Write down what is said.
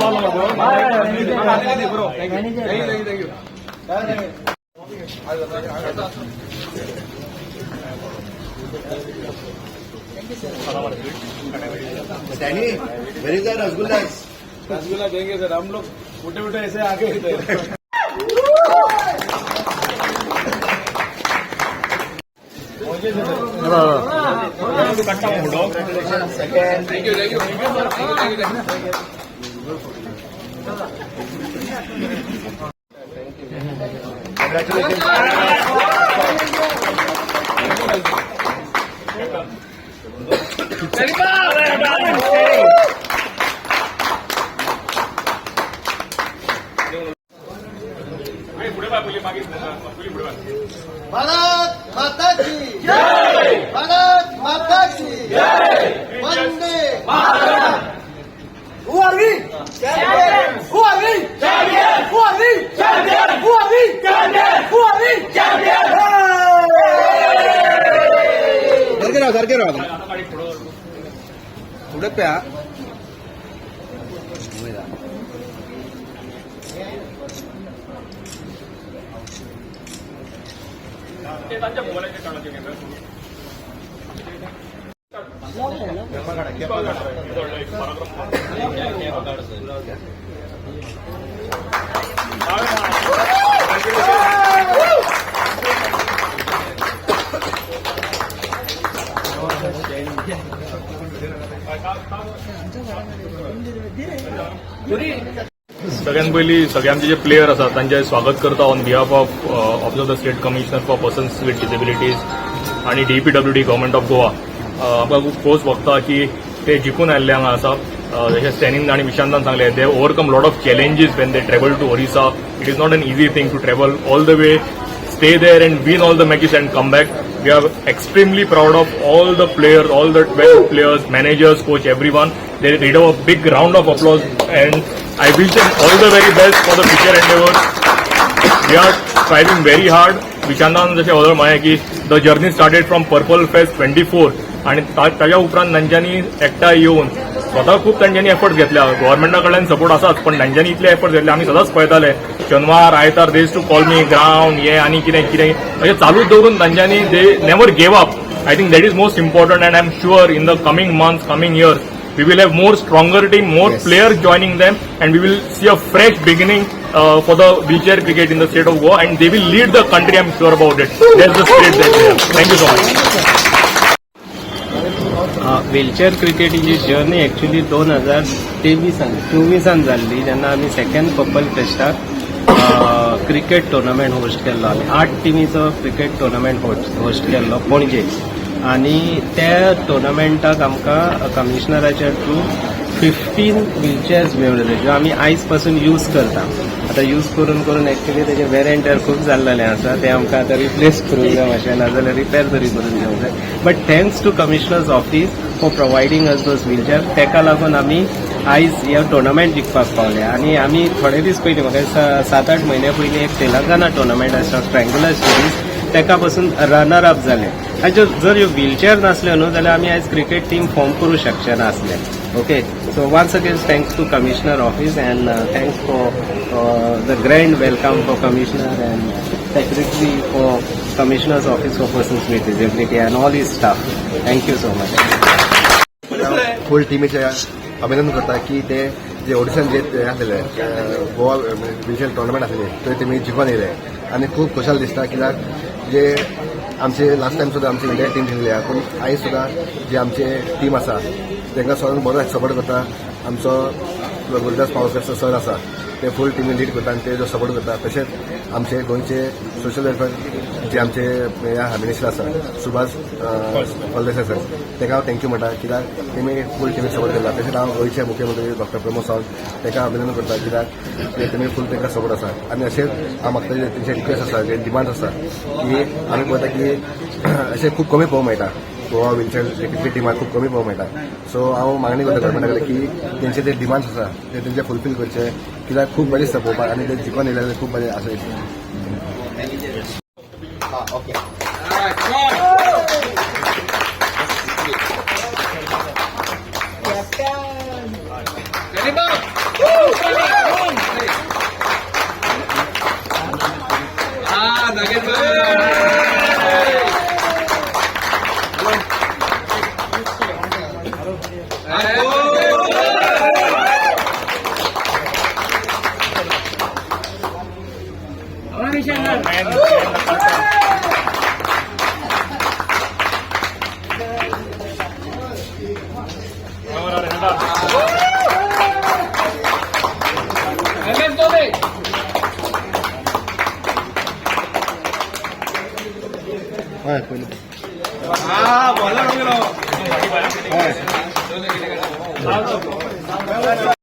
Bro, thank you, thank you, thank you. Where is the rasgullas? Rasgulla देंगे sir, हम लोग उठे उठे ऐसे आगे थे. Thank you, thank you, thank you. Congratulations. Bharat माता की जय! भारत माता की जय! Vande Mataram! Who are we? Champions! Who are we? Champions! Who are we? Champions! Who are we? Champions! Who are we? Champions! सारखे राव, सारखे राव, फुडें प्या. तांच्या मोबायलाचेर काडला कॅमेरा. सगळ्यात पयलीं सगळे आमचे जे प्लेयर आसात तांचें स्वागत करता on behalf of Office of the State Commissioner for Persons with Disabilities आणि डीपीडब्ल्यूडी, गव्हर्मेंट ऑफ गोवा. आमकां खूब खोस भोगता की ते जिखून आयिल्ले हांगा आसा. जशें स्टॅनीन आनी विशांतान सांगलें, they overcome lot of challenges when they travel to Orissa. It is not an easy thing to travel all the way, stay there and win all the matches and come back. We are extremely proud of all the players, all the 12 players, managers, coach, everyone. They deserve a big round of applause and I wish them all the very best for the future endeavors. We are striving very hard. विशांतान जशें व्हडल म्हळें की the journey started from Purple Fest 24 आनी ताज्या उपरांत तांच्यांनी एकठांय येवन स्वता खूब तांच्यांनी एफर्ट्स घेतल्या. गव्हर्मेंटा कडल्यान सपोर्ट आसाच, पण तांच्यांनी इतले एफर्ट्स घेतले, आमी सदांच पळयताले, शेनवार आयतार they used to call me, ground हे आनी कितें कितें अशें चालूच दवरून तांच्यांनी they never gave up. I think that is most important and I am sure in the coming months, coming years, we will have more stronger team, more players joining them, and we will see a fresh beginning for the wheelchair cricket in the state of Goa, and they will lead the country. I'm sure about it. That's the spirit that we have. Thank you so much. Wheelchair क्रिकेटीची journey actually 2023an 24an जाल्ली, जेन्ना आमी second purple फेस्टाक cricket tournament host केल्लो. आमी आठ टिमीचो cricket tournament host केल्लो पणजे आनी त्या टुर्नामेंटाक आमकां कमिशनराच्या थ्रू 15 व्हीलचेअर्स मेळ्ळ्यो, ज्यो आमी आयज पासून यूज करता. आतां यूज करून करून एक्चुली तेजे वेर एंड टेर खूब जाल्लेलें आसा. ते आमकां आतां रिप्लेस करूंक जाय मातशें, नाजाल्यार रिपेर तरी करून घेवंक जाय. But thanks to Commissioner's office for providing us those wheelchair. तेका लागून आमी आयज हे टुर्नामेंट जिखपाक पावले. आनी आमी थोडे दीस पयलीं, म्हाका दिसता 7-8 म्हयन्या पयलीं, एक तेलंगाना टुर्नामेंट आसा ट्रँग्युलर सिरीज, तेका पासून रनर अप जाले. आनी जर ह्यो व्हीलचेअर नासल्यो न्हू जाल्यार आमी आयज क्रिकेट टीम फॉर्म करूं शकचे नासले. Okay, so once again thanks to Commissioner office and thanks for the grand welcome for Commissioner and Secretary for Commissioner's Office for Persons with Disability and all his staff. Thank you so much. फूल टिमीचे अभिनंदन करता की ते जे ओडिशान जे हे आसलेले Goa wheelchair tournament आसलेली, थंय तेमी जिखून येयले आनी खूब खोशाल दिसता, कित्याक जे आमचे लास्ट टायम सुद्दां आमची इंडिया टीम जिखली आहा, पूण आयज सुद्दां जे आमचे टीम आसा तांकां सगळ्यांक बरो सपोर्ट करता. आमचो गुरुदास पावसकर सर आसा, ते फूल टिमी लीड करता आनी ते जो सपोर्ट करता. तशेंच आमचे गोंयचे सोशल वेलफेअर जे आमचे हे आहा, मिनिस्टर आसा सुभाष फळदेसाय सर, ताका हांव thank you म्हणटा, कित्याक तेमी फूल टिमीक सपोर्ट केला. तशेंच हांव गोंयचे मुख्यमंत्री डॉक्टर प्रमोद सावंत ताका अभिनंदन करता, कित्याक ते तेमी फूल तांकां सपोर्ट आसा. आनी अशेंच हांव म्हाका तेंचे रिक्वेस्ट आसा, जे डिमांड आसा की आमी पळयता की अशें खूब कमी पळोवंक मेळटा, गोवा व्हिलचेअर क्रिकेट टिमाक खूब कमी पळोवंक मेळटा. सो हांव मागणी करता गव्हर्मेंटा कडेन की तेंचे जे डिमांड्स आसा ते तेंचे फुलफील करचे, कित्याक खूब बरें दिसता पळोवपाक आनी ते जिखून येयले जाल्यार खूब बरें आसा. Okay. Man the curtain. MS Dhoni. हय पयलीं. हा, बॉलर गेलो. हय.